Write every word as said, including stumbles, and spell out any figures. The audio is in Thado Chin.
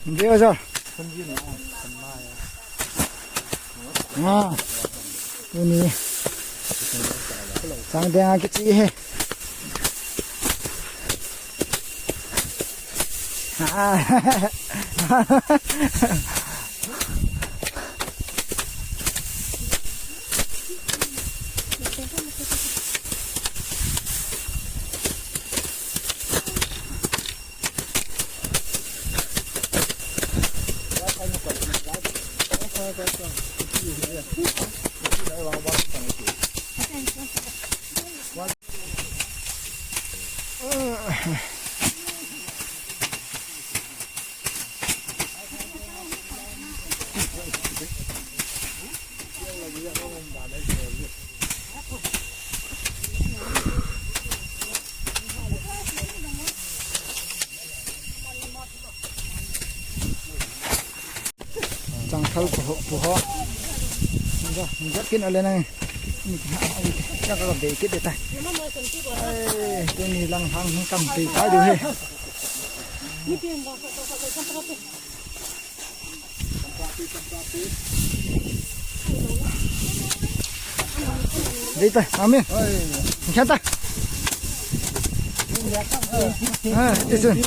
Deu jo. Ah. Tuni. Sang deng a kichi he. Ah. Changthal pu ho, pu ho. Ni ja, ni ja kin ale nang. Ni ja, ja ka be kit de ta. Ai, tuni lang hang hang kam ti ta du he. Dei ta, amin. Ni kha ta. Ah, isun.